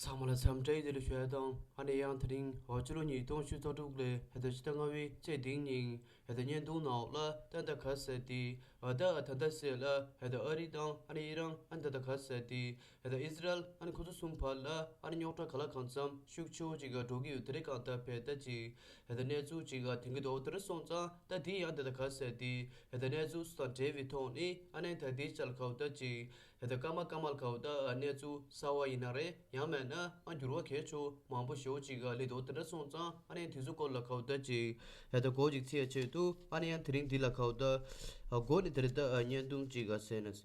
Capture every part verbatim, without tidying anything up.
ཚང་མ་ལ་འཚམས་འདྲི་བདེ་ལེགས་ཞུ་ཡ་དང་། ཨ་ནི་ཡང་དེ་རིང་ཕྱི་ལོ་ཉིས་སྟོང་ཉི་ཤུ་རྩ་དྲུག་ལོའི་ཕྱི་ཟླ་ལྔ་པའི་ཚེས་བདུན་ཉིན་བརྙན་ཐུང་ནང་ལ་ད་ལྟ་ག་ཟེར་ཏེ་ད་ད་ལྟ་ཟེར་ལ་ཨ་རི་དང་ཨ་ནི་ཨི་རན་ཨ་ནི་ད་ལྟ་ག་ཟེར་ཏེ་ཨི་སི་རལ་ཨ་ནི་ཁོ་ཚོ་གསུམ་བར་ལ་ཨ་ནི་རྙོག་དྲ་ག་ལ་གང་འཚམ་ཤུགས་ཆེ་བོ་ཅིག་འགྲོ་གི་ཡོད། དེ་རིང་གང་ལྟར་བས་ད་ཅིག་གནས་ཚུལ་ཅིག་ཐོན་གྱི་འདུག་དེ་རིང་སོང་ཙང་ད་དེ་ཡང་ད་ལྟ་ག་ཟེར་ཏེ་གནས་ཚུལ་དང་འབྲེལ་བའི་ཐོག་ནས་ཨ་ནི་ད་དེ་ཅལ་ག་བ་ད་ཅིག་ད་ལྟ་སྐར་མ་སྐར་མ་ལ་ག་བ་ད་གནས་ཚུལ་གསར་བ་ཡིན་ན་རེད། ཡང་མིན་ན་ཨ་འགྱུར་བ་གལ་ཆེ་མང་པོ་ཞེ་པོ་ཅིག་སླེབས་འདུག་དེ་འདྲ་སོང་ཙང་ཨ་ནི་དེ་ཚོའི་སྐོར་ལ་ག་བ་ད་ཅིག་ད་ལྟ་གོ་ཅིག་ཚིག་ཆེད་དུ་ཨ་ནི་ཡང་དེ་རིང་འདི་ལ་ག་བ་ད་གོ་ནས་དེ་རིང་ད་བརྙན་ཐུང་ཅིག་ག་ཟེར་ན།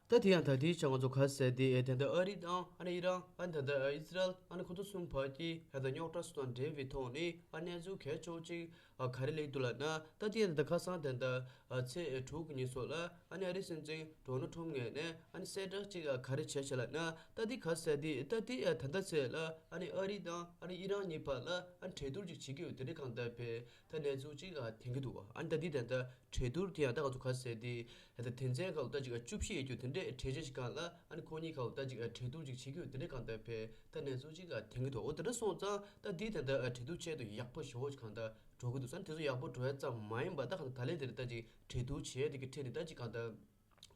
ད་དེ་ཡང་ད་དེའི་ཆ་ང་ཚོ་ག་ཟེར་དེ་ཨེ་ད་ལྟ་ཨ་རི་དང་ཨ་ནི་ཨི་རན་ཨ་ནི་ད་ལྟ་ཨི་སི་རལ་ཨ་ནི་ཁོ་ཚོ་གསུམ་བར་གྱི་ཨེ་ད་རྙོག་དྲ་སོགས་དང་འབྲེལ་བའི་ཐོག་ནས་ཨ་གནས་ཚུལ་གལ་ཆེ་བོ་ཅིག་ཨ་ག་རེ་སླེབས་འདུག་ལབ་ན། ད་དེ་ཡང་ད་ལྟ་ཁ་སང་ད་ལྟ་ཨ་ཚེས་དྲུག་གི་ཉིན་སོགས་ལ་ཨ་ནི་ཨ་རིའི་སྲིད་འཛིན་ཌོ་ནལ་ཊམ་ངོས་ནས་ཨ་ནི་གསལ་བསྒྲགས་ཅིག་ཨ་ག་རེ་བྱས་བྱས་ལབ་ན། ད་དེ་ག་ཟེར་དེ་ད་དེ་ཨ་ད་ལྟ་ཚེས་ལ་ཨ་ནི་ཨ་རི་དང་ཨ་ནི་ཨི་རན་གཉིས་བར་ལ་ཨ་ནི་གྲོས་བསྡུར་ཅིག་བྱེད་ཀྱི་ཡོད། དེ་འདྲ་གང་ལྟར་བས་ད་གནས་ཚུལ་ཅིག་ཨ་ཐོན་གྱི་འདུག་ཨ་ནི་ད་དེ་ད་ལྟ་གྲོས་བསྡུར་དེ་ཡང་ད་ང་ཚོ་ག་ཟེར་དེ་ད་དོན་ཚན་ཁག་ད་ཅིག་བཅུ་བཞི་ཡོད་རྒྱུ་དེ་འདྲའི་གྲོས་ཆོད་ཅིག་སྒང་ལ་ཨ་ནི་ཁོ་གཉིས་ཁག་ད་ཅིག་གྲོས་བསྡུར་ཅིག་བྱེད་ཀྱི་ཡོད། དེ་འདྲའི་སྒང་ད་ཕེ་ད་གནས་ཚུལ་ཅིག་ཐོན་གྱི་འདུག་འོ་དེ་འདྲ་སོང་ཙང་ད་འདི་ད་ལྟ་གྲོས་བསྡུར་ཆེད་དུ་ཡག་པོ་ཞེ་པོ་ཅིག་གང་ད་འགྲོ་གི་འདུག་ས། དེ་ཚོ་ཡག་པོ་འགྲོ་ཡ་ཙམ་མ་ཡིན་པ་ད་གང་ད་ད་ལན་དེ་རེད། ད་ཅིག་གྲོས་བསྡུར་བྱས་དེ་གི་ཁྲིད་དེ་ད་ཅིག་གང་ད་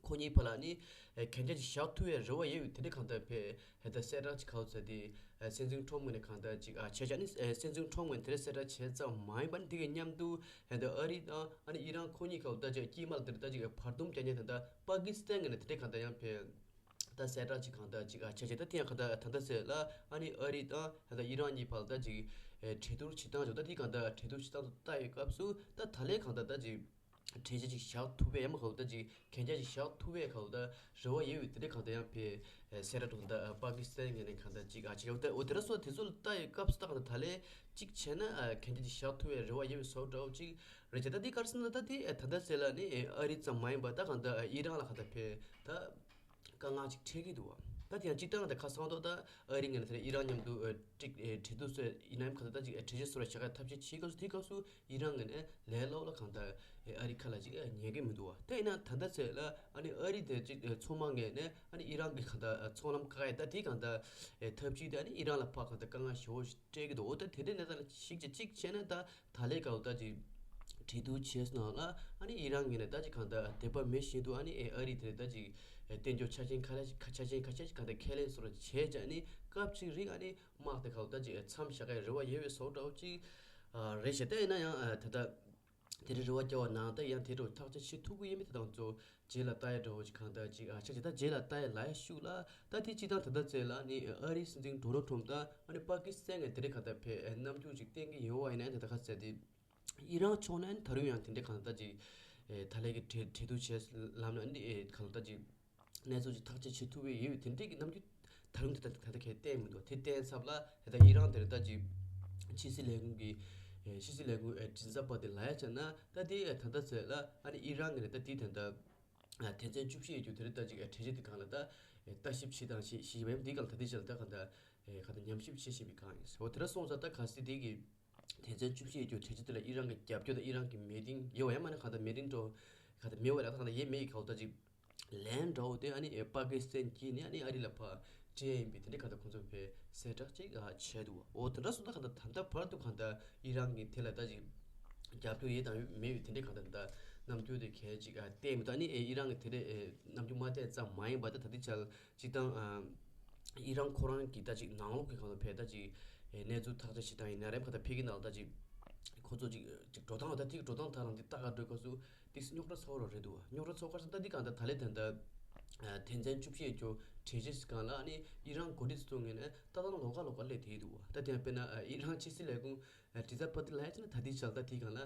ཁོ་གཉིས་བར་ལ་ནི་གན་རྒྱ་ཅིག་བཞག་ཐུབ་པའི་རེ་བ་ཡོད་ཡོད། དེ་འདྲའི་གང་ད་ཕེ་ད་གསལ་བསྒྲགས་ཅིག་གང་ཟེར་དེ་སྲིད་འཛིན་ཊམ་ངོས་ནས་གང་ད་ཅིག་བྱས་བྱས་ནི་སྲིད་འཛིན་ཊམ་ངོས་ནས་དེ་འདྲའི་གསལ་བསྒྲགས་བྱས་ཙམ་མ་ཡིན་པ་ནི་དེ་གི་མཉམ་དུ་ད་ཨ་རི་དང་ཨ་ནི་ཨི་རན་ཁོ་གཉིས་ཁག་ད་ཅིག་དཀྱིལ་མ་ལ་དེར་ད་ཅིག་བར་འདུམ་རྒྱག་མཁན་ད་ད་པ་ཀི་སི་ཐན་ངོས་ནས་དེ་འདྲའི་གང་ད་ཡང་ཕེ་ད་གསལ་བསྒྲགས་ཅིག་གང་ད་ཅིག་ཨ་བྱས་བྱས། ད་དེ་ཡང་གང་ད་ད་ལྟ་ཟེར་ལ་ཨ་ནི་ཨ་རི་དང་ད་ཨི་རན་གཉིས་བར་ད་ཅིག་གྲོས་བསྡུར་བྱེད་སྟངས་ཅིག་ད་དེ་གང་ད་གྲོས་བསྡུར་བྱེད་སྟངས་སུ་ལྟ་ཡི་སྐབས་སུ་ད་ད་ལན་གང་ད་ད་ཅིག་གྲོས་ཆོད་ཅིག་བཞག་ཐུབ་པའི་ཡང་མ་གང་ད་ཅིག་གན་རྒྱ་ཅིག་བཞག་ཐུབ་པའི་གང་ད་རེ་བ་ཡོད་ཡོད། དེ་འདྲའི་གང་ད་ཡང་ཕེ་ཟེར་ར་འགྲོ་གང་ད་པ་ཀི་སི་ཐན་ངོས་ནས་གང་ད་ཅིག་ཨ་ཅིག་ཡོད། ད་འོ་དེ་ར་སོ་དེ་ཚོ་ལ་ལྟ་ཡི་སྐབས་སུ་ད་གང་ད་ད་ལན་ཅིག་བྱས་ན་གན་རྒྱ་ཅིག་བཞག་ཐུབ་པའི་རེ་བ་ཡོད་པའི་བཟོ་འདྲ་བོ་ཅིག་རེད་བྱས། ད་འདི་ག་རེ་ཟེར་ན་ད་འདི་ད་ལྟ་ཟེར་ལ་ནི་ཨ་རི་ཙམ་མ་ཡིན་པ་ད་གང་ད་ཨི་རན་ལ་གང་ད་ཕེ་ད་དཀའ་ངལ་ཅིག་འཕྲད་ཀྱི་འདུག་བ། ད་དེ་ཡང་སྤྱིར་བཏང་ད་ཁ་སང་ཐོག་ད་ཨ་རི་ངོས་ནས་ཨི་རན་མཉམ་དུ་ཨ་ཅིག་ཨ་གྲོས་བསྡུར་སོགས་ཡིན་ནའི་གང་ད་ད་ཅིག་ཨ་གྲོས་ཆོད་སོགས་ལ་བཞག་ག་ཐབས་ཤེས་བྱེད་སྐབས་སུ་དེའི་སྐབས་སུ་ཨི་རན་ངོས་ནས་ལས་སླ་པོ་ལ་གང་ད་ཨ་རི་ཁ་ལ་ཅིག་ཨ་ཉན་གི་མི་འདུག་བ། ད་ཡིན་ན་ད་ལྟ་ཚེ་ལ་ཨ་ནི་ཨ་རི་དེ་ཅིག་ཨ་ཚང་མ་ངོས་ནས་ཨ་ནི་ཨི་རན་གྱི་གང་ད་ཨ་ཚོང་ལམ་བཀག་ཡ་ད་དེ་གང་ད་ཨ་ཐབས་ཇུས་དེ་ཨ་ནི་ཨི་རན་ལ་ཕར་གང་ད་དཀའ་ངལ་ཞེ་པོ་ཞིག་སྤྲད་ཀྱི་འདུག་འོ་ད་དེ་འདྲའི་གནས་སྟངས་ལ་གཞིགས་ཅིག་ཅིག་བྱས་ན་ད་ད་ལན་གང་ད་ཅིག་གྲོས་བསྡུར་བྱས་སོང་ན་ལ་ཨ་ནི་ཨི་རན་ངོས་ནས་ད་ཅིག་གང་ད་དད་པ་མེད་བཞིན་དུ་ཨ་ནི་ཨ་རི་དེར་ད་ཅིག་བསྟན་བཅོས་ཆ་ཆེན་ཁ་ལ་ཆ་ཆེན་ཁ་ཤས་ཅིག་གང་ད་ཁས་ལེན་སོགས་བྱས་ཀྱང་ཨ་ནི་སྐབས་ཅིག་རིང་ཨ་ནི་དམག་དེ་གང་ད་ཅིག་མཚམས་བཞག་གི་རེ་བ་ཡོད་པའི་བཟོ་འདྲ་བོ་ཅིག་རེད་ཤག་ད་ཡིན་ན་ཡང་ད་ལྟ་དེ་རིང་རེ་བ་བསྐྱལ་བ་ནང་ད་ཡང་དེ་འདྲ་ཐག་གཅོད་བྱེད་ཐུབ་ཀྱི་ཡིན་མིན་དེ་དང་ཚོ་རྗེས་ལ་ལྟ་ཡ་འདྲ་བོ་ཅིག་གང་ད་ཅིག་ཨ་ཆ་ཅིག་ད་རྗེས་ལ་ལྟ་ཡ་ལ་ཡ་ཤུགས་ལ་ད་དེ་སྤྱིར་བཏང་ད་ལྟ་ཚེ་ལ་ནི་ཨ་རིའི་སྲིད་འཛིན་ཌོ་ནལ་ཊམ་དང་ཨ་ནི་པ་ཀི་སི་ཐན་ངོས་དེ་རིང་གང་ད་ཕེ་རྣམ་འགྱུར་ཅིག་བསྟན་གྱི་ཡོད་པ་ཡིན་ན་ད་ལྟ་ག་ཟེར་དེ། ཨི་རན་ཕྱོགས་ནས་ད་རུང་ཡང་དེ་འདྲའི་གང་ལྟར་ཅིག་ཨེ་ད་ལན་གྱི་གྲོས་གྲོས་བསྡུར་བྱས་ལམ་ནས་ཨ་ནི་ཨེ་གང་ལྟར་ཅིག་གནས་ཚུལ་ཅིག་ཐག་གཅོད་བྱེད་ཐུབ་པའི་ཡོད་དེ་འདྲའི་གི་རྣམ་འགྱུར་ད་རུང་དེ་ལྟར་ད་ལྟ་གས་བསྟན་མི་འདུག་དེ་བསྟན་ཚབ་ལ་ད་ལྟ་ཨི་རན་དེར་ད་ཅིག་ཕྱི་སྲིད་ལས་ཁུངས་ཀྱི་ཨེ་ཕྱི་སྲིད་ལས་ཁུངས་ཨེ་མགྲིན་ཚབ་པ་དེ་ལ་ཡ་བྱས་ན་ད་དེ་ཨེ་ད་ལྟ་ཚོད་ལ་ཨ་ནི་ཨི་རན་གི་ནས་ད་དེ་ད་ལྟ་ཨ་དོན་ཚན་བཅུ་བཞི་ཡོད་རྒྱུ་དེ་རེད། ད་ཅིག་ཨེ་གྲོས་གཞི་དེ་སྒང་ལ་ད་ཨེ་ལྟ་ཞིབ་བྱེད་དང་བྱེད་བཞིན་པའི་དེ་སྒང་ལ་ད་དེ་བྱས་ལ་ད་གང་ལྟར་ཨེ་གང་ལྟར་ཉམས་ཞིབ་བྱེད་བཞིན་པའི་སྒང་ཡིན། འོ་དེ་འདྲ་སོང་ཙང་ད་གལ་སྲིད་དེ་གི་དོན་ཚན་བཅུ་བཞི་ཡོད་རྒྱུ་གྲོས་གཞི་དེ་ལ་ཨི་རན་གྱི་རྒྱབ་སྐྱོར་དང་ཨི་རན་གྱི་མོས་མཐུན་ཡོད་པ་ཡང་མིན་ན་གང་ལྟར་མོས་མཐུན་འགྲོ་གང་ལྟར་མེད་པ་རེད། ད་གང་ལྟར་ཡེ་མེད་ཀྱི་སྐབས་ལ་ད་ཅིག་ལན་འདྲ་བོ་དེ་ཨ་ནི་ཨེ་པ་ཀི་སི་ཐན་གྱིས་ནི་ཨ་ནི་ཨ་རི་ལ་ཕར་སྤྲད་ཡིན་པའི་དེ་འདྲའི་གང་ལྟར་ཁོང་ཚོ་ཕར་གསལ་བསྒྲགས་ཅིག་ཨ་བྱས་འདུག་འོ་དེ་འདྲ་སོང་ཙང་གང་ལྟར་ད་ལྟ་བར་དུ་གང་ལྟར་ཨི་རན་གྱིས་དེ་ལ་ད་ཅིག་རྒྱབ་སྐྱོར་ཡོད་དང་མེད་པའི་དེ་འདྲའི་གང་ལྟར་ད་རྣམ་འགྱུར་དེ་གལ་ཅིག་ཨ་བསྟན་མི་འདུག་ཨ་ནི་ཨེ་ཨི་རན་གྱིས་དེ་འདྲའི་ཨེ་རྣམ་འགྱུར་མ་བསྟན་ཙམ་མ་ཡིན་པར་ད་ད་ལྟའི་ཆར་སྤྱིར་བཏང་ཨ་ཨི་རན་ཁོ་རང་གི་ད་ཅིག་ནང་ལོགས་ཀྱི་གང་ལ་ཕེ་ད་ཅིག་ཨེ་གནས་ཚུལ་ཐག་གཅོད་བྱེད་སྟངས་ཡིན་ན་རེད། ཕ་ད་ཕེ་གི་ནང་ལ་ད་ཅིག་ཁོ་ཚོ་ཅིག་ཅིག་འགྲོ་སྟངས་ད་ཐིག་འགྲོ་སྟངས་ཐག་རང་འདི་ལྟ་ག་འགྲོ་སྐབས་སུ་ཏིག་སེ་རྙོག་དྲ་ཚ་བོ་རེད་འདུག་རྙོག་དྲ་ཚ་བོ་ག་རེ་ཟེར་ན་ད་འདི་གང་ལྟར་ད་ལས་ད་ལྟ་དོན་ཚན་བཅུ་བཞི་ཡོད་རྒྱུ་གྲོས་གཞི་སྒང་ལ་ཨ་ནི་ཨི་རན་འགོ་ཁྲིད་ཚོ་ངོས་ནས་ལྟ་སྟངས་ལོགས་ཀ་ལོགས་ཀ་སླེབས་བསྡད་འདུག་ད་དེ་ཡང་དཔེར་ན་ཨི་རན་ཕྱི་སྲིད་ལས་ཁུངས་མགྲིན་ཚབ་པ་དེ་ལ་ཡ་ཅིག་ན་ད་ལྟའི་ཆར་ད་དེའི་སྒང་ལ་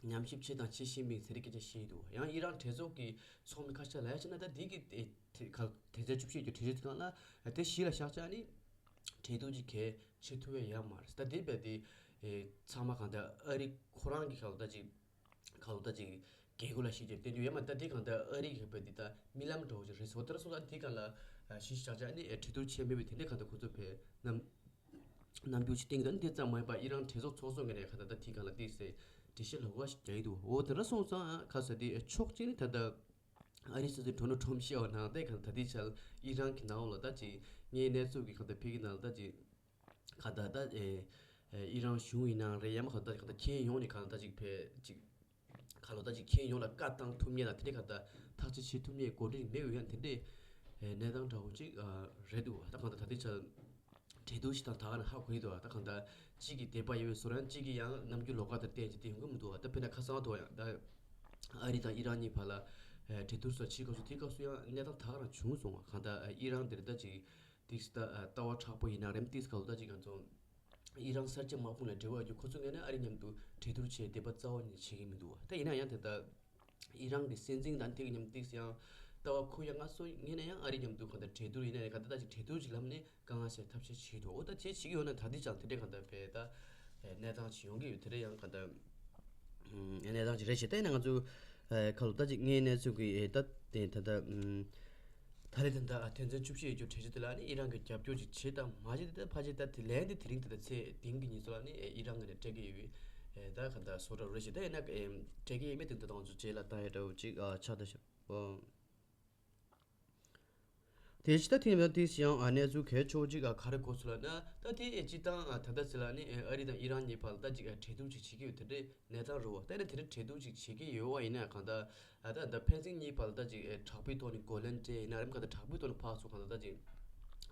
ཉམས་ཞིབ་བྱེད་དང་བྱེད་བཞིན་པའི་ཟེར་སྐད་ཆ་བཤད་འདུག་ཡང་ཨི་རན་གྲོས་ཚོགས་ཀྱི་ཚོགས་མི་ཁ་ཤས་ལ་ཡ་ཅིག་ན་ད་འདི་གི་དེ་ག་དོན་ཚན་བཅུ་བཞི་ཡོད་རྒྱུ་གྲོས་གཞི་དེ་སྒང་ལ་དེ་གཞི་ལ་བཞག་ཅིག་ཨ་ནི་གྲོས་བསྡུར་ཅིག་གལ་ཆེ་ཐུབ་པ་ཡོད་མ་རེད། ད་དེ་བས་དེ་ཚང་མ་གང་ལྟར་ཨ་རི་ཁོ་རང་གི་གང་ལྟར་ཅིག་གང་ལྟར་ཅིག་རྒྱལ་སྒོ་ལ་ཞིག་ཅིག་བསྟན་རྒྱུ་ཡོད་མ་རེད། ད་དེ་གང་ལྟར་ཨ་རི་གི་བས་དེ་ད་རྨི་ལམ་འདྲ་བོ་ཅིག་རེད་ཟེར་བ་ལྟར་སོང་ཙང་དེ་སྒང་ལ་གཞི་བཞག་ཅིག་ཨ་ནི་གྲོས་བསྡུར་བྱས་མེད་པའི་དེ་འདྲ་གང་ལྟར་ཁོ་ཚོ་བས་རྣམ་རྣམ་འགྱུར་ཅིག་བསྟན་གྱི་འདུག་ཨ་ནི་དེ་ཙམ་མ་ཡིན་པར་ཨི་རན་གྲོས་ཚོགས་ཚོགས་གཙོ་ངོས་ནས་གང་ལྟར་ད་དེ་སྒང་ལ་དེ་ཟེར་འགྲེལ་བཤད་ལོགས་ཀ་ཞིག་རྒྱག་གི་འདུག་འོ་དེ་འདྲ་སོང་ཙང་ག་ཟེར་དེ་ཕྱོགས་གཅིག་ནས་ད་ལྟ་ ཨ་རིའི་སྲིད་འཛིན་ཌོ་ནལ་ཊམ་ཕི་ཞེས་པ་ནང་བཞིན་གང་ལྟར་ད་ལྟའི་ཆར་ཨི་རན་གྱི་ནང་ལ་ད་ཅིག་ངའི་གནས་ཚུལ་གྱི་གང་ལྟར་ཕ་གི་ནང་ལ་ད་ཅིག་གང་ལྟར་ད་ཨེ་ཨེ་ཨི་རན་གཞུང་ཡིན་ནའང་རེད། ཡང་མ་གང་ལྟར་གང་ལྟར་ཁྱོན་ཡོངས་ནས་གང་ལྟར་ཅིག་ཕེ་ཅིག་གང་ལྟར་ད་ཅིག་ཁྱོན་ཡོངས་ལ་བཀའ་བཏང་ཐུབ་མཁན་དང་དེ་འདྲའི་གང་ལྟར་ཐག་གཅོད་བྱེད་ཐུབ་མཁན་འགོ་ཁྲིད་མེད་པའི་ཡང་དེ་འདྲའི་ཨེ་གནས་སྟངས་འདྲ་བོ་ཅིག་ཨ་རེད་འདུག་ད་གང་ལྟར་ད་ལྟའི་ཆར་འབྲེལ་གཏུག་ཞིག་དང་ད་ག་ནས་ཧ་གོ་ཡི་འདུག་ད་གང་ལྟར་གཅིག་གིས་དད་པ་ཡོད་པའི་བཟོ་འདྲ་གཅིག་གིས་ཡང་རྣམ་འགྱུར་ལོགས་ཀ་དང་བསྟན་བྱས་དེ་ཡོང་གི་མི་འདུག་ད་དཔེར་ན་ཁ་སང་ཐོག་ཡང་ད་ཨ་རི་དང་ཨི་རན་གཉིས་བར་ལ་ཨེ་འབྲེལ་གཏུག་སོགས་བྱེད་སྐབས་སུ་དེའི་སྐབས་སུ་ཡང་གནས་སྟངས་ད་ག་རང་བྱུང་སོང་བ། གང་ལྟར་ཨ་ཨི་རན་དེར་ད་ཅིག་ཏིག་ད་ལྟ་བ་དྲག་པོ་ཡིན་ན་རེམ་ཏིག་ག་ལོ་ད་ཅིག་ང་ཚོ་ཨི་རན་གསར་བརྗེ་དམག་དཔུང་ལ་འབྲེལ་བ་ཡོད་རྒྱུ་ཁོ་ཚོ་ངོས་ནས་ཨ་རི་མཉམ་དུ་འབྲེལ་གཏུག་བྱེད་འདོད་པ་རྩ་བ་ནས་བྱེད་ཀྱི་མི་འདུག་ད་ཡིན་ན་ཡང་དེ་ལྟར་ཨི་རན་གྱི་སྲིད་འཛིན་དང་དེ་གི་མཉམ་དུ་ཡང་ལྟ་བ་ཁོ་ཡང་ང་ཚོ་ངོས་ནས་ཡང་ཨ་རི་མཉམ་དུ་གང་ལྟར་འབྲེལ་གཏུག་ཡིན་ན་ཡང་གང་ལྟར་ད་ཅིག་འབྲེལ་གཏུག་ཅིག་ལམ་ནས་དཀའ་ངལ་སེལ་ཐབས་ཤེས་བྱེད་ཀྱི་འདུག་འོ་ད་དེ་བྱེད་ཀྱི་ཡོད་ན་ད་ལྟའི་ཆར་དེ་འདྲའི་གང་ལྟར་བས་ད་གནས་སྟངས་ཅིག་ཡོང་གི་ཡོད། དེ་འདྲའི་ཡང་གང་ལྟར་གནས་སྟངས་ཅིག་རེད་ཞེས་བལྟས་ན་ང་ཚོ་ཁ་ལོ་ད་ཅིག་ངའི་གནས་ཚུལ་གྱི་ད་དེ་ད་ལྟ། ད་རེས་ད་ལྟ་དོན་ཚན་བཅུ་བཞི་ཡོད་རྒྱུ་གྲོས་ཆོད་དེ་ལ་ནི་ཨི་རན་གྱི་རྒྱབ་སྐྱོར་ཅིག་བྱེད་དང་མ་བྱེད་དེ་ད་ཕལ་ཆེར་ད་དེ་ལན་དེ་དེ་རིང་ད་ལྟ་ཚེས་བདུན་གྱི་ཉིན་སོགས་ལ་ནི་ཨི་རན་ངོས་ནས་སྤྲད་ཀྱི་ཡོད་པས་ད་ག་ད་བཟོ་འདྲ་རེད་ཞེས་ད་ཡིན་ན་སྤྲད་ཀྱི་ཡིན་མེད་དེ་ད་ང་ཚོ་རྗེས་ལ་ད་ཡ་འདྲ་བོ་ཅིག་ཆགས་ད་ཞིག་ཨོ། དེ་ཕྱི་ད་ཐེངས་ད་ཏིས་ཡང་གནས་ཚུལ་གལ་ཆེ་བོ་ཅིག་ག་རེ་གོ་ཚུལ་ལ་ན་ད་དེ་སྤྱི་བཏང་ད་ལྟ་ཚེ་ལ་ནི་ཨ་རི་དང་ཨི་རན་གཉིས་བར་ལ་ད་ཅིག་འབྲེལ་གཏུག་ཅིག་བྱེད་ཀྱི་ཡོད་དེ་འདྲའི་གནས་སྟངས་རེད་བ། ད་ནི་དེ་འདྲའི་འབྲེལ་གཏུག་ཅིག་བྱེད་ཀྱི་ཡོད་བ་ཡིན་ན་གང་ལྟར་ཨ་ད་ད་ཕན་ཚུན་གཉིས་བར་ལ་ད་ཅིག་དྲག་པོའི་ཐོག་ནས་རྒོལ་ལན་སྤྲད་ཡིན་ན་རེམ་གང་ལྟར་དྲག་པོའི་ཐོག་ནས་ཕར་ཚུར་གང་ལྟར་ད་ཅིག་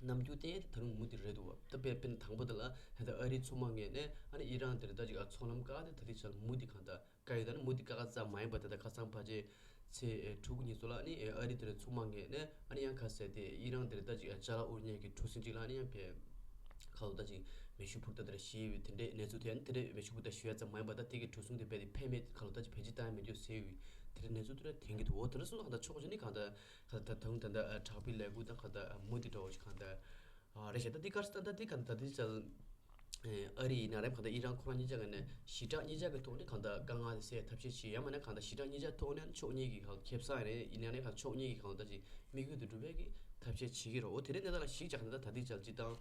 རྣམ་འགྱུར་བསྟན་ཡས་དེ་ད་རུང་མུ་མཐུད་རེད་འདུག་བ། ད་དཔེ་དཔེར་ན་དང་པོ་དེ་ལ་ད་ལྟ་ཨ་རིའི་མཚོ་དམག་ངོས་ནས་ཨ་ནི་ཨི་རན་དེར་ད་ཅིག་ཨ་མཚོ་ལམ་བཀག་སྟེ་ད་ལྟའི་ཆར་མུ་མཐུད་གང་ལྟར་བཀག་ཡོད། ད་ནི་མུ་མཐུད་བཀག་ཚར་མ་ཡིན་པ་དེ་ད་ཁ་སང་ཕལ་ཆེར་ཚེས་དྲུག་ཉིན་སོགས་ལ་ཨ་ནི་ཨ་རི་དེར་མཚོ་དམག་ངོས་ནས་ཨ་ནི་ཡང་ཁ་གསལ་ཏེ་ཨི་རན་དེར་ད་ཅིག་ཅ་ལག་དབོར་མཁན་གྱི་གྲུ་གཟིངས་ཅིག་ལ་ཨ་ནི་ཡང་ཕེབས། ཁ་ལོ་ད་ཅིག་མེ་ཤུགས་འཕུར་མདའ་དེ་འདྲ་བཞེས་ཡོད་དེ་འདྲའི་གནས་ཚུལ་དེ་ཨ་ནི་དེ་འདྲའི་མེ་ཤུགས་འཕུར་མདའ་བཞེས་ཡ་ཙམ་མ་ཡིན་པ་ད་དེ་གི་གྲུ་གཟིངས་དེ་རྦད་དེ་ཕེབས་མེད་ཁ་ལོ་ད་ཅིག་ཕལ་ཆེར་བཏང་ཡ་མེད་རྒྱུ་ཟེར་ཡོད། དེ་འདྲའི་གནས་ཚུལ་དེ་འདྲ་ཐོན་གྱི་འདུག་འོ་དེ་འདྲ་སོང་ཙང་གང་ལྟར་ཕྱོགས་གཅིག་ནས་གང་ལྟར་གང་ལྟར་ད་དུང་ད་ལྟ་དྲག་པོའི་ལས་འགུལ་དང་གང་ལྟར་མུ་མཐུད་འགྲོ་བ་ཞིག་གང་ལྟར། ཨ་རེད་ཤག་ད་འདི་གར་སྟོན་ད་འདི་ག་ད་འདི་ཚལ་ཨ་རི་ཡིན་ན་རེད་གང་ལྟར་ཨི་རན་ཁོ་རང་གཉིས་ཆ་ངོས་ནས་ཞི་དྲག་གཉིས་ཆ་གི་ཐོག་ནས་གང་ལྟར་དཀའ་ངལ་དེ་སེལ་ཐབས་ཤེས་བྱེད་ཡ་མ་ན་གང་ལྟར་ཞི་དྲག་གཉིས་ཆ་ཐོག་ནས་ཕྱོགས་གཉིས་ཀྱི་གང་ཁེ་བཟང་རེད་ཡིན་ན་རེད་གང་ཕྱོགས་གཉིས་ཀྱི་གང་ལྟར་ཅིག་དམིགས་ཡུལ་དུ་འགྲུབ་པའི་གི་ཐབས་ཤེས་བྱེད་ཀྱི་རེད། འོ་དེ་རིང་གནས་སྟངས་ལ་གཞིགས་ཀྱང་གང་ལྟར་ད་འདི་ཚལ་སྤྱི་བཏང་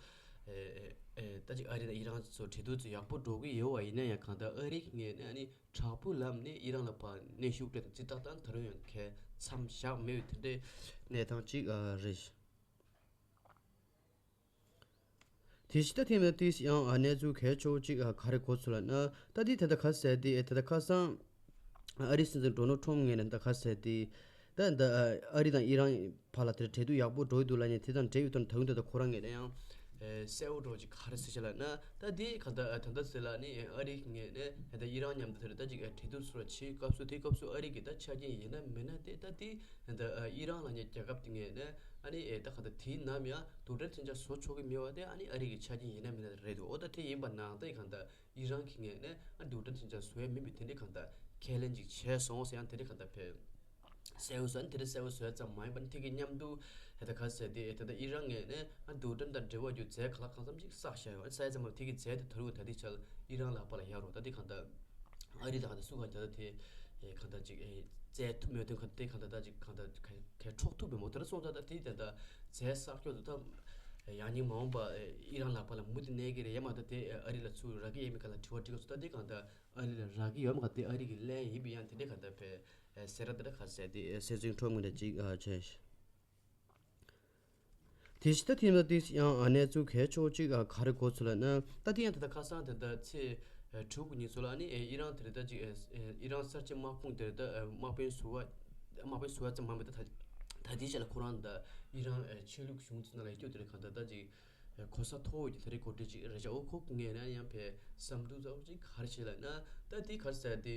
ཨེ་ཨེ་ཨེ་ད་ཅིག་ཨ་རི་དང་ཨི་རན་ཚོ་འབྲེལ་གཏུག་ཚོ་ཡག་པོ་འགྲོ་གི་ཡོད་བ་ཡིན་ན་ཡང་གང་ལྟར་ཨ་རི་གི་ངོས་ནས་ཨ་ནི་དྲག་པོའི་ལམ་ནས་ཨི་རན་ལ་ཕར་གནོན་ཤུགས་སྤྲད་དང་ཅི་ལྟར་དང་ད་རུང་ཡང་གལ་མཚམས་བཞག་མེད་པའི་དེ་འདྲའི་གནས་སྟངས་ཅིག་ཨ་རེད། དེ་ཕྱི་ད་ཐེངས་མ་ཏིས་ཡང་གནས་ཚུལ་གལ་ཆེ་བོ་གཅིག་ག་རེ་གོ་ཚུལ་ལ་ན་ད་དེ་ད་ལྟ་ཁ་གསལ་ཏེ་ད་ལྟ་ཁ་སང་ཨ་རིའི་སྲིད་འཛིན་ཌོ་ནལ་ཊམ་ངོས་ནས་ད་ཁ་གསལ་ཏེ་ད་ད་ཨ་རི་དང་ཨི་རན་བར་ལ་དེར་འབྲེལ་གཏུག་ཡག་པོ་འགྲོ་ཡི་འདུག་ལབ་ནས་དེ་དང་འབྲེལ་ཡོད་དོན་ད་ཡོང་ད་ད་ཁོ་རང་ངོས་ནས་ཡང་གསལ་བོ་འགྲོ་ཅིག་ག་རེ་ཟེར་ཤག་ལབ་ན་ད་དེ་ག་ད་ད་ད་ཟེར་ལ་ནི་ཨ་རི་ངོས་ནས་ད་ཨི་རན་མཉམ་དུ་དེར་ད་ཅིག་འབྲེལ་གཏུག་སོགས་བྱེད་སྐབས་སུ་དེ་སྐབས་སུ་ཨ་རི་གི་ད་ཆ་རྐྱེན་ཡིན་ན་མིན་ན་དེ་ད་དེ། ད་ཨི་རན་ལབ་མཁན་རྒྱལ་ཁབ་དེ་ངོས་ནས་ཨ་ནི་ཨེ་ད་གང་ལྟར་དེའི་ནང་ཡང་རྡུལ་ཕྲན་མཚོན་ཆ་བཟོ་ཆོག་གི་མེད་པ་དེ་ཨ་ནི་ཨ་རི་གི་ཆ་རྐྱེན་ཡིན་ན་མིན་ན་རེད་འདུག་འོ་ད་དེ་ཡིན་པ་ནང་ད་གང་ལྟར་ཨི་རན་གྱི་ངོས་ནས་ཨ་རྡུལ་ཕྲན་མཚོན་ཆ་བཟོ་ཡ་མིན་པའི་དེ་འདྲའི་གང་ལྟར་ཁས་ལེན་ཅིག་བྱས་སོང་ཟེར་ཡང་དེ་འདྲའི་གང་ལྟར་ཕེབས་གསལ་བོ་བཟོ་ཨ་ནི་དེ་འདྲའི་གསལ་བོ་བཟོ་ཡ་ཙམ་མ་ཡིན་པ་ནི་དེ་གི་མཉམ་དུ་ཨེ་ད་ག་ཟེར་དེ་ཨེ་ད་ད་ཨི་རན་ངོས་ནས་ཨ་རྡུལ་ཕྲན་དང་འབྲེལ་བ་རྒྱུ་རྫས་ག་ལ་གང་འཚམ་ཅིག་བསགས་བཞག་ཡོད་ཨ་ནི་བསགས་ཡ་ཙམ་མ་ཡིན་པ་དེ་གི་རྫས་དེ་ད་རུང་ད་ལྟའི་ཆར་ཨི་རན་ལག་པ་ལ་ཡོད་རེད། ད་དེ་གང་ལྟར། ཨ་རི་དང་གང་ལྟར་སུ་གང་ལྟར་དེ་གང་ལྟར་ཅིག་བཙལ་ཐུབ་མེད་དོན་གང་ལྟར་དེ་གང་ལྟར་ཅིག་གང་ལྟར་གལ་འཕྲོག་ཐུབ་པའི་མོ་དེ་འདྲ་སོང་ཙང་ད་དེ་ད་ལྟ་རྫས་གསར་སྐྱོ་དུ་ད་ཡང་སྙིང་མ་འོངས་པ་ཨི་རན་ལག་པ་ལ་མུ་མཐུད་གནས་ཀྱི་རེད་ཡ་མ་ད་དེ་ཨ་རི་ལ་ཚུར་རག་གི་ཡོད་མེད་ག་ལ་དྲི་བ་དྲི་ག་ཚོད་ད་དེ་གང་ལྟར་ཨ་རི་ལ་རག་གི་ཡོད་མ་ག་དེ་ཨ་རི་གི་ལན་ཡིན་པའི་ཡང་དེ་འདྲ་གང་ལྟར་བས་སེ་ར་དེ་འདྲ་ག་ཟེར་དེ་སེ་ཚིག་ཁྲོམ་ངོས་ནས་ཅིག་བྱས། དེ་ཕྱི་ད་ཐེངས་མ་ཏིས་ཡང་གནས་ཚུལ་གལ་ཆེ་བོ་གཅིག་ག་རེ་གོ་ཚུལ་ལ་ན་ད་དེ་ཡང་ད་ལྟ་ཁ་སང་དེ་ད་ཚེས་དྲུག་གི་ཉིན་སོགས་ལ་ནི་ཨི་རན་དེ་རེད་ད་ཅིག་ཨི་རན་གསར་བརྗེ་དམག་དཔུང་དེ་རེད་ད་དམག་དཔོན་ཟུར་པ་དམག་དཔོན་ཟུར་པ་ཙམ་མ་མེད་ད་ད་དེའི་ཆ་ལ་ཁོ་རང་ད་ཨི་རན་ཆོས་ལུགས་གཞུང་ཚོ་ནང་ལ་ཡོད་རྒྱུ་དེ་རེད་གང་ད་ད་ཅིག་གོ་ས་མཐོ་བོ་གི་ད་རེས་འགོ་ཁྲིད་ཅིག་རེད་ཤག་འོ་ཁོ་ངས་ན་ཡང་ཕེ་བསམ་འདུག་ཚ་བོ་ཅིག་ག་རེ་བྱེད་ལ་ན་ད་དེ་ག་རེ་ཟེར་དེ་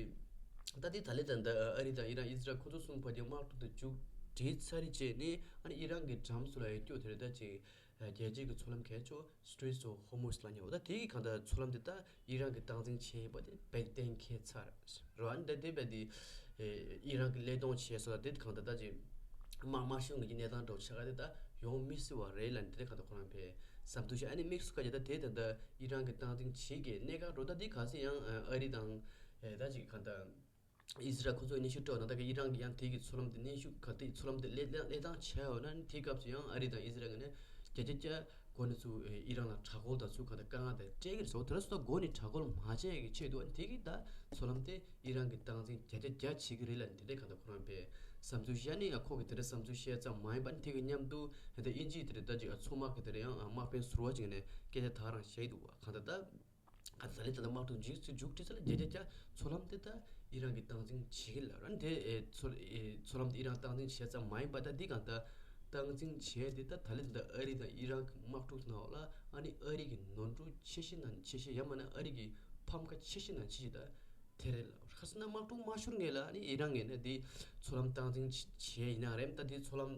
ད་དེ་ད་ལེ་ད་ད་ཨ་རི་དང་ཨི་རན་ཨི་ཟི་རལ་ཁོ་ཚོ་གསུམ་བར་གྱི་དམག་འཁྲུག་དེ་མཇུག་སྒྲིལ་ཚར་རེད་བྱས་ནས་ཨ་ནི་ཨི་རན་གྱི་འགྲམ་ཚོ་ལ་ཡོད་རྒྱུ་དེ་རེད་ད་ཅིག་རྒྱལ་སྤྱིའི་གི་མཚོ་ལམ་གལ་ཆེ་བ་Straits of Hormuz ལ་ཉེ་བོ་ད་དེ་གི་གང་ལྟར་མཚོ་ལམ་དེ་ད་ཨི་རན་གྱི་སྟངས་འཛིན་བྱས་པ་དེ་བེད་གཏན་འཁེལ་ཚར་རོ། ཨ་ནི་ད་དེ་བེད་དེ་ཨི་རན་གྱི་བློས་གཏོང་བྱས་སོ་ད་དེ་གང་ལྟར་ད་ཅིག་དམག་དམག་ཤོག་ངོས་ཀྱི་གནས་སྟངས་འདྲ་བོ་ཆགས་ཀ་དེ་ད་ཡོང་མི་སྲིད་པ་རེད་ལ་ནི་དེ་གང་ལྟར་ཁོ་རང་བས་བསམ་ཚུལ་བཤད་ཨ་ནི་དམིགས་སུ་བཀར་ཀྱི་ད་དེ་ད་ལྟ་ཨི་རན་གྱི་སྟངས་འཛིན་བྱེད་ཀྱི་གནད་འགག་འགྲོ་ད་དེ་ག་ཚོད་ཡང་ཨ་རི་དང་ད་ཅིག་གང་ལྟར་ཨི་ཟི་རལ་ཁོ་ཚོས་གནོན་ཤུགས་སྤྲད་ན་ད་ག་ཨི་རན་གྱི་ཡང་དེ་གི་མཚོ་ལམ་དེ་གནོན་ཤུགས་ག་དེ་མཚོ་ལམ་དེ་ལེ་ལེ་ལེ་བཏང་བྱས་ཡོད་ན་ནི་དེའི་སྐབས་སུ་ཡང་ཨ་རི་དང་ཨི་ཟི་རལ་གི་ནས་བརྒྱ་ཆ་བརྒྱ་སྒོ་ནས་ཚུར་ཨི་རན་ལ་དྲག་རྒོལ་དང་ཚུར་ག་ད་དཀའ་ངལ་དང་སྤྲད་ཀྱི་རེད་ཟེར་བ་དེ་ལ་སོ་ད་སྒོ་ནས་དྲག་རྒོལ་མ་བྱས་ཀྱི་ཆེད་དུ་ཨ་ནི་དེ་གི་ད་མཚོ་ལམ་དེ་ཨི་རན་གྱི་སྟངས་འཛིན་བརྒྱ་ཆ་བརྒྱ་བྱེད་ཀྱི་རེད་ལ་ནི་དེ་འདྲའི་ག་ད་ཁོ་རང་བས་ བསམ་ཚུལ་བཤད་ནི་ཡང་ཁོ་གི་དེ་འདྲ་བསམ་ཚུལ་བཤད་ཙམ་མ་ཡིན་པ་ནི་དེ་གི་མཉམ་དུ་ད་ལྟ་དབྱིན་ཇིའི་དེ་འདྲ་ད་ཅིག་མཚོ་དམག་གི་དེ་འདྲ་ཡང་དམག་དཔོན་ཟུར་པ་ཅིག་ནས་སྐད་ཆ་ད་རང་བཤད་འདུག་བ། གང་ལྟར་ད། ག་ད་ལས་ད་ལྟ་དམག་འཁྲུག་མཇུག་ཅིག་མཇུག་སྒྲིལ་ས་ལ་བརྒྱ་ཆ་བརྒྱ་མཚོ་ལམ་དེ་ད་ཨི་རན་གྱིས་སྟངས་འཛིན་བྱེད་ཀྱི་ལ་ར་དེ་ཨེ་མཚོ་ཨེ་མཚོ་ལམ་དེ་ཨི་རན་སྟངས་འཛིན་བྱས་ཙམ་མ་ཡིན་པ་ད་འདི་གང་ལྟར་སྟངས་འཛིན་བྱས་དེ་ད་ད་ལས་ད་ལྟ་ཨ་རི་དང་ཨི་རན་གྱི་དམག་འཁྲུག་ནང་ལ་ཨ་ནི་ཨ་རི་གི་ནོར་འཁྲུལ་ཆེ་ཤོས་ནང་ཆེ་ཤོས་ཡང་མིན་ན་ཨ་རི་གི་ཕམ་ཁ་ཆེ་ཤོས་ནང་ཆེ་ཤོས་ད་དེ་རེད་ལ། ཁ་སང་ན་དམག་འཁྲུག་མ་ཤོར་ངེས་ལ་ཨ་ནི་ཨི་རན་ངེས་ནས་འདི་མཚོ་ལམ་སྟངས་འཛིན་བྱས་ཡིན་ན་རེད་ད་འདི་མཚོ་ལམ།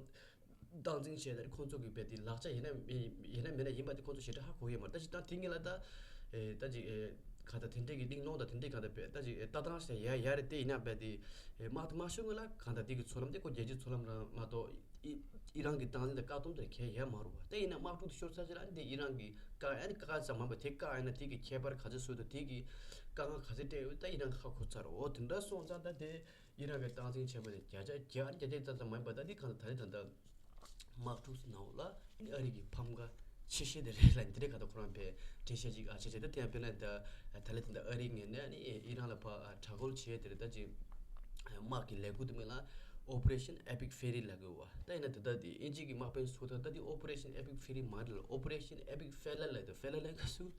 སྟངས་འཛིན་བྱས་ཏེ་ཁོང་ཚོ་གི་བས་དེ་ལག་ཆ་ཡིན་ན་མེད་ཡིན་ན་མེད་ན་ཡིན་པ་དེ་ཁོང་ཚོ་ཞེ་དྲག་ཧ་གོ་ཡོད་མ་རེད། ད་ཅིག་ད་དེ་ངེད་ལ་ད་ཨེ་ད་ཅིག་ཨེ་ག་ད་དེ་འདྲས་ཀྱི་གླེང་སློང་དང་དེ་འདྲས་ག་ད་བས་ད་ཅིག་ཨེ་ལྟ་སྟངས་ཤ་ཡ་ཡ་རེད་དེ་ཡིན་ན་བས་དེ་ཨེ་དམག་དེ་མ་ཤོར་སྔོན་ལ་ག་ད་དེ་གི་མཚོ་ལམ་དེ་ཁོ་རྒྱལ་སྤྱིའི་མཚོ་ལམ་རང་མ་གཏོགས་ཨི་ཨི་རན་གྱི་སྟངས་འཛིན་དང་བཀག་སྡོམ་དེ་གས་ཡ་མ་རུ་བ་དེ་ཡིན་ན་དམག་འཁྲུག་དེ་ཤོར་ཚར་ཅིག་ལ་དེ་ཨི་རན་གྱི་བཀག་ཨ་ནི་བཀག་ཙམ་མ་པ་དེ་བཀག་ཨ་ན་དེ་གི་ཁྱད་པར་ག་ཚོད་བཟོས་དང་དེ་གི་བཀག་ང་ག་ཚོད་སྤྲད་ཡོད་ད་ཨི་རན་གྱི་ཧ་གོ་ཚར་འོ་དེ་འདྲ་སོང་ཙང་ད་དེ། ཨི་རན་གྱི་སྟངས་འཛིན་བྱས་པ་དེ་བརྒྱ་ཆ་བརྒྱ་བརྒྱ་ཆ་ཙམ་ཙམ་མ་ཡིན་པ་ད་འདི་གང་ལྟར་ད་རེས་ད་ལྟ་དམག་འཁྲུག་ནང་ལ་ཨ་རི་གི་ཕམ་ཁ་ཆེ་ཤོས་དེ་རེད་ལ་འདི་རེད་ག་ད་ཁོ་རང་པས་འགྲེལ་བཤད་ཅིག་ཨ་ཆེ་ཆེ་ད་དེ་ཡང་དཔེར་ན་ད་ད་ལྟ་ད་ལྟ་ཨ་རི་ངོས་ནས་ཨ་ནི་ཨི་རན་ལ་ཕ་དྲག་རྒོལ་བྱས་དེ་རེད་ད་ཅིག་དམག་གི་ལས་འགུལ་དུ་མིན་ལ་Operation Epic Fury ལབ་དགོས་བ་ད་ཡིན་ན་ད་ལྟ་དེ་ཨིན་ཇི་གི་དམག་དཔོན་ཚོ་ད་ད་དེ་Operation Epic Fury མ་རེད་ལ་Operation Epic Failure ལབ་དུ་Failure ལབ་ག་སུ་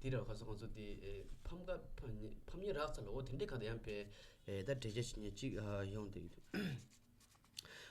དེ་རེད་ག་སུ་ཁོང་ཚོ་དེ་ཕམ་ཁ་ཕམ་ཉེས་རག་ཚར་ལ་འོ་དེ་འདྲས་ག་ད་ཡང་པས། ཨེ་ད་འགྲེལ་བཤད་ཞིག་ཉན་གཅིག་ཨ་ཡོང་དེ།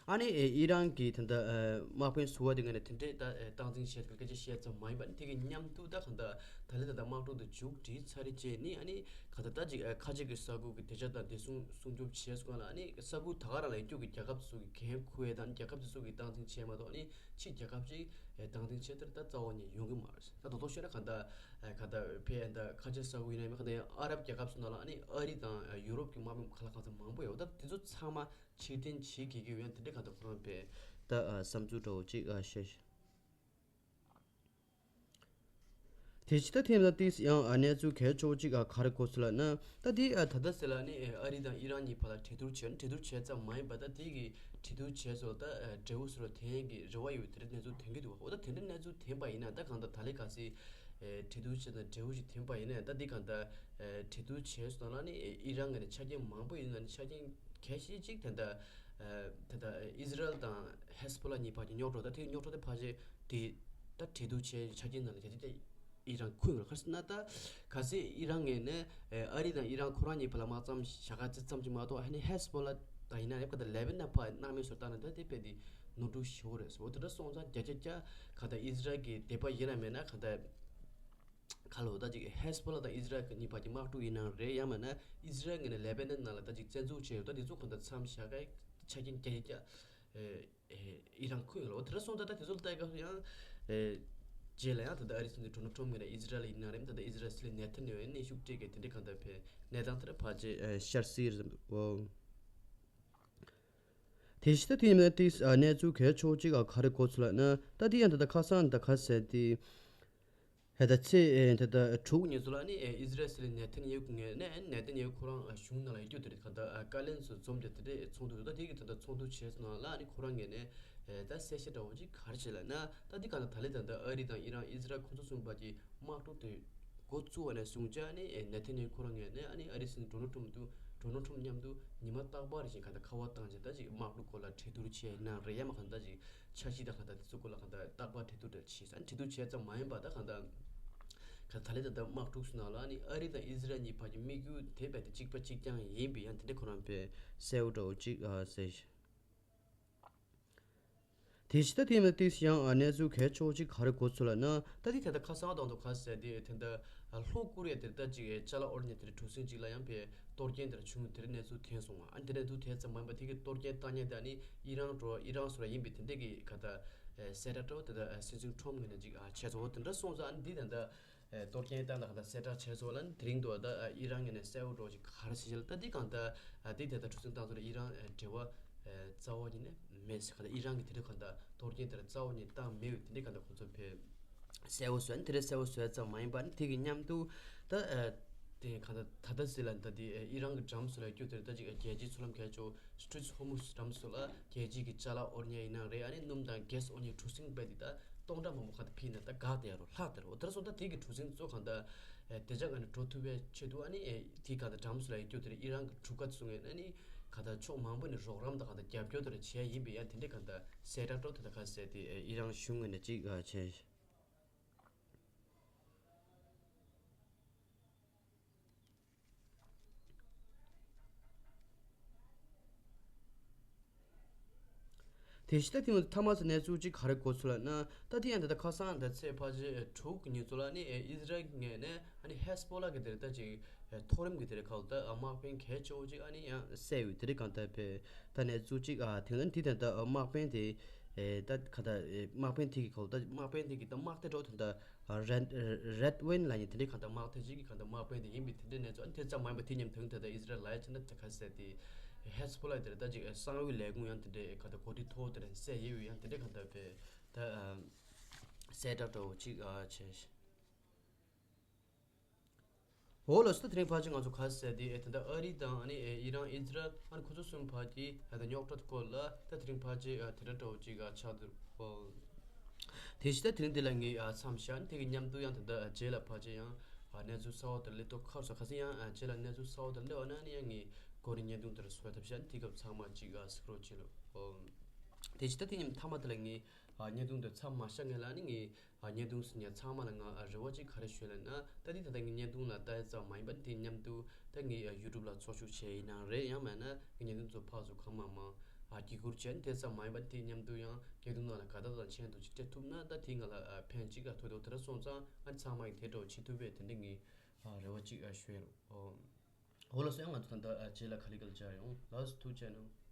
ཨ་ནི་ཨེ་ཨི་རན་གྱི་ད་ལྟ་ཨེ་དམག་དཔོན་ཟུར་པ་དེ་ངོས་ནས་དེ་འདྲས་ད་ཨེ་སྟངས་འཛིན་བྱས་ཏེ་སྐད་ཆ་བཤད་ཙམ་མ་ཡིན་པ་ནི་དེ་གི་མཉམ་དུ་ད་གང་ལྟར་ད་ལྟ་ད་ལྟ་དམག་འཁྲུག་དེ་མཇུག་སྒྲིལ་ཚར་རེད་ཅེས་ནི་ཨ་ནི་གང་ལྟར་ད་ཅིག་ཨེ་ཁ་ཆེ་གི་ས་ཁུལ་གྱི་བདེ་འཇགས་དང་བདེ་སྲུང་སྲུང་སྐྱོབ་བྱས་སོང་ལ་ཨ་ནི་ས་ཁུལ་ད་ག་རང་ལ་ཡོད་རྒྱུ་གི་རྒྱལ་ཁབ་ཚོ་གི་འགན་འཁུར་ཡས་དང་རྒྱལ་ཁབ་དེ་ཚོ་གི་སྟངས་འཛིན་བྱས་མ་གཏོགས་ཨ་ནི་ཕྱི་རྒྱལ་ཁབ་ཅིག་ཨེ་སྟངས་འཛིན་བྱས་ཏེ་ད་རྩ་བ་ཉིད་ཡོང་གི་མ་རེད། ད་རྡོག་རྡོག་བཤད་ན་གང་ལྟར་ཨེ་གང་ལྟར་ཕའི་ཨེ་ད་ཁ་ཆེ་ས་ཁུལ་ཡིན་ན་མིན་གང་ལྟར་ཡང་ཨ་རབ་རྒྱལ་ཁབ་ཚོ་ནང་ལ་ཨ་ནི་ཨ་རི་དང་ཡུ་རོབ་ཀྱི་དམག་མི་ཁ་ལག་ཁང་ཚང་མང་པོ་ཡོད། ད་དེ་ཚོ་ཚང་མ་ཕྱིར་འཐེན་བྱེད་དགོས་ཀྱི་ཡོད་ཡང་དེ་འདྲ་གང་ལྟར་ཁོ་རང་པས་ད་བསམ་ཚུལ་འདྲ་བོ་ཅིག་བཤད། དེ་ཕྱི་ད་ཐེངས་ལ་ཏིས་ཡང་གནས་ཚུལ་གལ་ཆེ་བོ་ཅིག་ག་རེ་གོ་སོང་ལབ་ན་ད་དེ་ད་ལྟ་ཟེར་ལ་ནི་ཨ་རི་དང་ཨི་རན་གཉིས་བར་ལ་གྲོས་བསྡུར་བྱས་ན་གྲོས་བསྡུར་བྱས་ཙམ་མ་ཡིན་པ་ད་དེ་གི་གྲོས་བསྡུར་བྱས་སོང་ད་འབྲས་བུ་སོ་ལ་ཐོན་གྱི་རེ་བ་ཡོད་དེ་འདྲ་གནས་ཚུལ་ཐོན་གྱི་འདུག་འོ་ད་དེ་འདྲ་གནས་ཚུལ་ཐོན་པ་ཡིན་ན་ད་གང་ལྟར་ད་ལས་ག་སྲིད། ཨེ་གྲོས་བསྡུར་བྱས་ཙང་འབྲས་བུ་ཞིག་ཐོན་པ་ཡིན་ན་ད་འདི་གང་ལྟར་ཨེ་གྲོས་བསྡུར་བྱས་སོང་ན་ནི་ཨེ་ཨི་རན་ངོས་ནས་ཆ་རྐྱེན་མང་པོ་ཡོད་ན་ནི་ཆ་རྐྱེན་གལ་ཆེ་གཅིག་དེ་འདྲ་ཨེ་དེ་འདྲ་ཨི་ཟི་རལ་དང་ཧེ་སི་བྷོ་ལ་གཉིས་བར་གྱི་རྙོག་དྲ་ད་དེ་རྙོག་དྲ་དེ་ཕལ་ཆེར་དེ་ད་གྲོས་བསྡུར་བྱས་ཆ་རྐྱེན་ནང་ལ་གལ་ཆེ་ཨི་རན་ཁུར་ཡོད་ལ་ག་རེ་ཟེར་ན་ད་གལ་སྲིད་ཨི་རན་ངོས་ནས་ཨེ་ཨ་རི་དང་ཨི་རན་ཁོ་རང་གཉིས་བར་ལ་དམག་མཚམས་བཞག་ག་ཙམ་ཅིག་མ་གཏོགས་ཨ་ནི་ཧེ་སི་བྷོ་ལ་དང་ཡིན་ན་ཡང་ག་ད་ལེ་བན་ན་ཕར་སྣང་མེད་བཟོ་ལྟ་ན་ད་དེ་དཔེ་དེ་ནོར་འཁྲུལ་ཞེ་པོ་རེད་ཟེར་བ་དེ་འདྲ་སོང་ཙང་བརྒྱ་ཆ་བརྒྱ་ག་ད་ཨི་ཟི་རལ་གྱི་དད་པ་ཡིན་ན་མེད་ན་ག་ད། ཁ་ལོ་ད་ཅིག་ཧེ་སི་བྷོ་ལ་དང་ཨི་ཟི་རལ་གཉིས་བར་གྱི་དམག་འཁྲུག་ཡིན་ནའང་རེད་ཡང་མིན་ན་ཨི་ཟི་རལ་ངོས་ནས་ལེ་བན་ནན་ནང་ལ་ད་ཅིག་བཙན་འཛུལ་བྱས་ཡོད་ད་དེ་ཚོ་གང་ལྟར་མཚམས་བཞག་གི་ཆ་རྐྱེན་རྒྱ་ཆེ་རྒྱ་ཨེ་ཨེ་ཨི་རན་ཁུར་ཡོད་ལ་འོ་དེ་འདྲ་སོང་ད་ད་དེ་ཚོ་ལ་ལྟ་སྐབས་ཡང་ཨེ་རྗེས་ལ་ཡང་ད་ལྟ་ཨ་རི་སྲིད་འཛིན་ཌོ་ནལ་ཊམ་ངོས་ནས་ཨི་ཟི་རལ་ཡིན་ན་རེད་ད་ལྟ་ཨི་ཟི་རལ་སྲིད་བློན་ནེ་ཐན་ཡ་ཧུ་གནས་ཤུགས་སྤྲད་མཁན་དེ་འདྲ་གང་ལྟར་བས་གནས་སྟངས་དེ་འདྲ་ཕལ་ཆེར་ཨེ་ཤར་སིར་འོ། དེ་ཕྱི་ད་དེ་ཡིན་ན་ཏིས་གནས་ཚུལ་གལ་ཆེ་བོ་གཅིག་ག་རེ་གོ་སོང་ལབ་ན་ད་དེ་ཡང་ད་ལྟ་ཁ་སང་ད་ག་ཟེར་དེ། ཧེ་ད་ཚེས་ཨེ་ད་ལྟ་དྲུག་ཉིན་སུ་ལ་ནི་ཨེ་ཨི་ཟི་རལ་སྲིད་བློན་ནེ་ཐན་ཡ་ཧུ་ངོས་ནས་ནེ་ཐན་ཡ་ཧུ་ཁོ་རང་གཞུང་ནང་ལ་ཡོད་རྒྱུ་དེ་རེད་ག་ད་བཀའ་བློན་ཚོ་འཛོམས་ཏེ་དེ་འདྲའི་ཚོགས་འདུ་ད་དེ་གི་ད་ལྟ་ཚོགས་འདུ་བྱས་སོང་ལ་ནི་ཁོ་རང་ངོས་ནས་ཨེ་ད་གསལ་བཤད་འདྲ་བོ་ཅིག་ག་རེ་བྱས་ལབ་ན་ད་དེ་ག་ད་ད་ལེ་ད་ལྟ་ཨ་རི་དང་ཨི་རན་ཨི་ཟི་རལ་ཁོ་ཚོ་གསུམ་བར་གྱི་དམག་འཁྲུག་དེ་འགོ་བཙུགས་པ་ནས་བཟུང་ཅག་ནི་ཨེ་ནེ་ཐན་ཡ་ཧུ་ཁོ་རང་ངོས་ནས་ཨ་ནི་ཨ་རི་སྲིད་འཛིན་ཌོ་ནལ་ཊམ་དུ་ཌོ་ནལ་ཊམ་མཉམ་དུ་ཉི་མ་རྟག་པར་རེ་བཞིན་ག་ད་ཁ་པར་བཏང་བྱས་ད་ཅིག་དམག་འཁྲུག་སྐོར་ལ་གྲོས་བསྡུར་བྱས་ཡིན་ན་རེད་ཡ་མ་ག་ད་ཅིག་འཆར་གཞི་དང་ག་ད་དེ་ཚོ་སྐོར་ལ་ག་ད་རྟག་པར་གྲོས་བསྡུར་དེ་བྱས་ས་ནི་གྲོས་བསྡུར་བྱས་ཙམ་མ་ཡིན་པ་ད་ག་ད་ག་ད་ལེ་ད་ད་དམག་འཁྲུག་སུ་ནང་ལ་ཨ་ནི་ཨ་རི་དང་ཨི་ཟི་རལ་གཉིས་བར་གྱི་དམིགས་ཡུལ་དེ་རྦད་དེ་གཅིག་པ་གཅིག་རྐྱང་ཡིན་པའི་ཡང་དེ་འདྲ་ཁོ་རང་པས་གསལ་བོ་འདྲ་བོ་ཅིག་གསལ། དེ་ཕྱི་ད་དེ་མ་ཏིས་ཡང་གནས་ཚུལ་གལ་ཆེ་བོ་ཅིག་ག་རེ་གོ་སོང་ལབ་ན་ད་དེ་ད་ལྟ་ཁ་སང་དང་དུ་ཁ་ཟེར་དེ་དེ་འདྲ་ལྷོ་ཀོ་རི་ཡ་དེ་ད་ཅིག་ཅ་ལག་དབོར་མཁན་དེ་གྲུ་གཟིངས་ཅིག་ལ་ཡང་པས་གཏོར་སྐྱོན་དེ་འདྲ་བྱུང་དེ་འདྲ་གནས་ཚུལ་ཐོན་སོང་ང་། ཨ་ནི་དེ་འདྲ་འདུག་དེ་ཙམ་མ་ཡིན་པ་དེ་གི་གཏོར་སྐྱོན་བཏང་མཁན་དེ་ནི་ཨི་རན་འགྲོ་ཨི་རན་སོ་ར་ཡིན་པས་དེ་འདྲ་གི་ག་ད་གསལ་བསྒྲགས་འདྲ་བོ་དེ་ད་སྲིད་འཛིན་ཊམ་ངོས་ནས་ཅིག་བྱས་སོང་། དེ་འདྲ་སོང་ཙང་ཨ་ནི་འདི་ད་ལྟ། ཨེ་གཏོར་སྐྱོན་བཏང་ལ་ག་ད་གསལ་བསྒྲགས་བྱས་སོང་ལ་དེ་རིང་དུ་ད་ཨི་རན་ངོས་ནས་གསལ་བོ་འདྲ་ཅིག་ག་རེ་ཟེར་ཞིག་ལ་ད་འདི་གང་ལྟར་ཨ་འདི་དེ་ལྟར་གྲུ་གཟིངས་བཏང་སོང་ལ་ཨི་རན་ཨེ་འབྲེལ་བ་ཨེ་རྩ་བ་ཉིད་ནས་མེད་ཟེར། ག་ད་ཨི་རན་གྱི་དེ་འདྲ་གང་ལྟར་གཏོར་སྐྱོན་དེ་ལ་རྩ་བ་ཉིད་བཏང་མེད་པའི་དེ་འདྲ་གང་ལྟར་ཁོ་ཚོ་ཕེ་གསལ་བོ་བཟོས་ནས་དེ་འདྲ་གསལ་བོ་བཟོས་ཙམ་མ་ཡིན་པ་ནི་དེ་གི་མཉམ་དུ་ད་ཨེ་དེ་གང་ལྟར་ད་ལྟ་ཟེར་ལ་ད་དེ་ཨེ་ཨི་རན་གྱི་འགྲམ་སུ་ལ་སྐྱོ་དེ་ད་ཅིག་རྒྱལ་སྤྱིའི་མཚོ་ལམ་ཁ་ཕྱོགས་སི་ཊྲེཊ་ཧོར་མུཛ་འགྲམ་སུ་ལ་རྒྱལ་སྤྱིའི་གི་ཅ་ལག་དབོར་མཁན་ཡིན་ན་རེད། ཨ་ནི་སྣུམ་དང་གྷེ་སི་དབོར་མཁན་གྲུ་གཟིངས་རྦད་དེ་ད་སྟོང་ཕྲག་མང་པོ་ག་ད་ཕིན་ན་ད་འགག་དེ་ཡ་རོ་ལྷག་དེ་རོ། དེ་ར་སོང་ད་དེ་གི་གྲུ་གཟིངས་གཙོ་གང་ད་ཨེ་དེ་ཅག་ག་ནས་འགྲོ་ཐུབ་པའི་ཆེད་དུ་ཨ་ནི་ཨེ་དེ་ག་ད་འགྲམ་སུ་ལ་ཡི་སྐྱོ་དེ་རེད། ཨི་རན་གི་གྲུ་ཁ་སོང་ངས་ཨ་ནི་ ག་ད་ཕྱོགས་མང་པོ་ནས་རོགས་རམ་དང་ག་ད་རྒྱབ་སྐྱོར་དེ་འདྲ་བྱས་ཡིན་པས་ཡང་དེ་འདྲའི་ག་ད་གསལ་བསྒྲགས་འགྲོ་དེ་ད་ག་ཟེར་དེ་ཨི་རན་གཞུང་ངོས་ནས་ཅིག་བྱས། དེ་བཞིན་ད་ཐེངས་མཐའ་མ་ཚོ་གནས་ཚུལ་གཅིག་ག་རེ་གོ་ཚུལ་ལབ་ན། ད་དེ་ཡང་ད་ལྟ་ཁ་སང་ད་ཚེས་ཕལ་ཆེར་དྲུག་གི་ཉིན་ཚོ་ལ་ནི་ཨི་ཟི་རལ་ངོས་ནས་ཨ་ནི་ཧེ་སི་བྷོ་ལ་གི་དེ་རེད་ད་ཅིག་མཐོ་རིམ་གི་དེ་རེད་ཁ་ལོ་ད་དམག་དཔོན་གལ་ཆེ་བོ་ཅིག་ཨ་ནི་ཡང་བསད་ཡོད་དེ་རེད་གང་ལྟར་བས་ད་གནས་ཚུལ་གཅིག་ཨ་དེ་ལ་དེ་ད་ལྟ་དམག་དཔོན་དེ་ད་ག་ད་དམག་དཔོན་དེ་གི་ཁ་ལོ་ད་དམག་དཔོན་དེ་གི་ད་དམག་སྡེ་འགྲོ་དེ་ད་རེད་རེད་ཝིན་ལབ་མཁན་དེ་འདྲའི་གང་ལྟར་དམག་སྡེ་གཅིག་གི་གང་ལྟར་དམག་དཔོན་དེ་ཡིན་པའི་དེ་འདྲའི་གནས་ཚུལ་ཨ་ནི་དེ་ཙམ་མ་ཡིན་པ་དེ་མཉམ་དུ་ད་ལྟ་ཨི་ཟི་རལ་ལ་ཡ་ཅི་འདྲ་ད་ག་ཟེར་དེ་ཧེ་སི་བྷོ་ལ་དེ་རེད་ད་ཅིག་གསང་བའི་ལས་ཁུངས་ཡང་དེ་འདྲའི་གང་ལྟར་གོ་སྒྲིག་མཐོ་བོ་དེ་རེད་བསད་ཡོད་ཡང་དེ་འདྲའི་གང་ལྟར་བས་ད་གསལ་བསྒྲགས་འདྲ་བོ་ཅིག་བྱས། འོ་ལགས་སོ། ད་དེ་རིང་ཕལ་ཆེར་ང་ཚོ་ག་ཟེར་དེ་ཨེ་ད་ལྟ་ཨ་རི་དང་ཨ་ནི་ཨེ་ཨི་རན་ཨི་ཟི་རལ་ཨ་ནི་ཁོ་ཚོ་གསུམ་བར་གྱི་ཨ་ད་རྙོག་དྲ་སྐོར་ལ་ད་དེ་རིང་ཕལ་ཆེར་ཨ་དེ་འདྲ་འདྲ་བོ་ཅིག་ཨ་ཆགས་འདུག་ཨོ། དེ་བཞིན་ད་དེ་རིང་འདི་ལ་ངས་ཨ་མཚམས་བཞག་ནས་དེ་གི་མཉམ་དུ་ཡང་ད་ལྟ་རྗེས་ལ་ཕལ་ཆེར་ཡང་ཨ་གནས་ཚུལ་གསར་བ་དེ་སླེབས་ཐོག་ཁར་སོ་ཁ་སང་ཡང་ཨ་རྗེས་ལ་གནས་ཚུལ་གསར་བ་དེ་སླེབས་པ་ན་ཨ་ནི་ཡང་ངས་ཁོ་རའི་བརྙན་ཐུང་དེར་བཟོ་ཐབས་བྱས་ནས་དེ་སྐབས་ཚང་མ་ཅིག་ཨ་གཟིགས་རོགས་བྱེད་རོགས་ཨོ། དེ་བཞིན་ད་དེ་ཉིན་མཐའ་མ་དེ་ལ་ངས་ཨ་བརྙན་ཐུང་དེ་མཚམས་མ་བཞག་སྔོན་ལ་ཨ་ནི་ངས་ཨ་བརྙན་ཐུང་གཟིགས་མཁན་ཚང་མ་ལ་ང་ཨ་རེ་བ་ཅིག་ག་རེ་ཞུ་ལབ་ན། ད་འདི་ད་ལྟ་ངའི་བརྙན་ཐུང་ལ་ལྟ་ཡ་ཙམ་མ་ཡིན་པར་དེ་མཉམ་དུ་ད་ངའི་ཨ་ཡུ་ཊུབ་ལ་ཚོགས་ཞུགས་བྱས་ཡིན་ནའང་རེད། ཡང་མིན་ན་ངའི་བརྙན་ཐུང་ཚོ་ཕར་ཚུར་གང་མང་མང་ཨ་བརྒྱུད་བསྐུར་བྱས་ནས་དེ་ཙམ་མ་ཡིན་པར་དེ་མཉམ་དུ་ཡང་བརྙན་ཐུང་ནང་ལ་དགའ་རྟགས་དང་མཆན་དུ་ཅིག་སྤྲད་ཐུབ་ན་ད་དེ་ང་ལ་ཨ་ཕན་ཅིག་ཨ་ཐོགས་འདུག་དེ་འདྲ་སོང་ཙང་ཨ་ནི་ཚང་མ་གིས་དེ་འདྲ་བོ་བྱེད་ཐུབ་པས་དེ་འདྲ་ངས་ཨ་རེ་བ་ཅིག་ཨ་ཞུ་ཡ་རོགས། འོ་ལགས་སོ། ཡང་ང་ཚོ་ད་ལྟ་ཨ་རྗེས་ལ་ག་ལེ་ག་ལེ་མཇལ་ཡོང་། ལགས་སོ། ཐུགས་རྗེ་གནང་།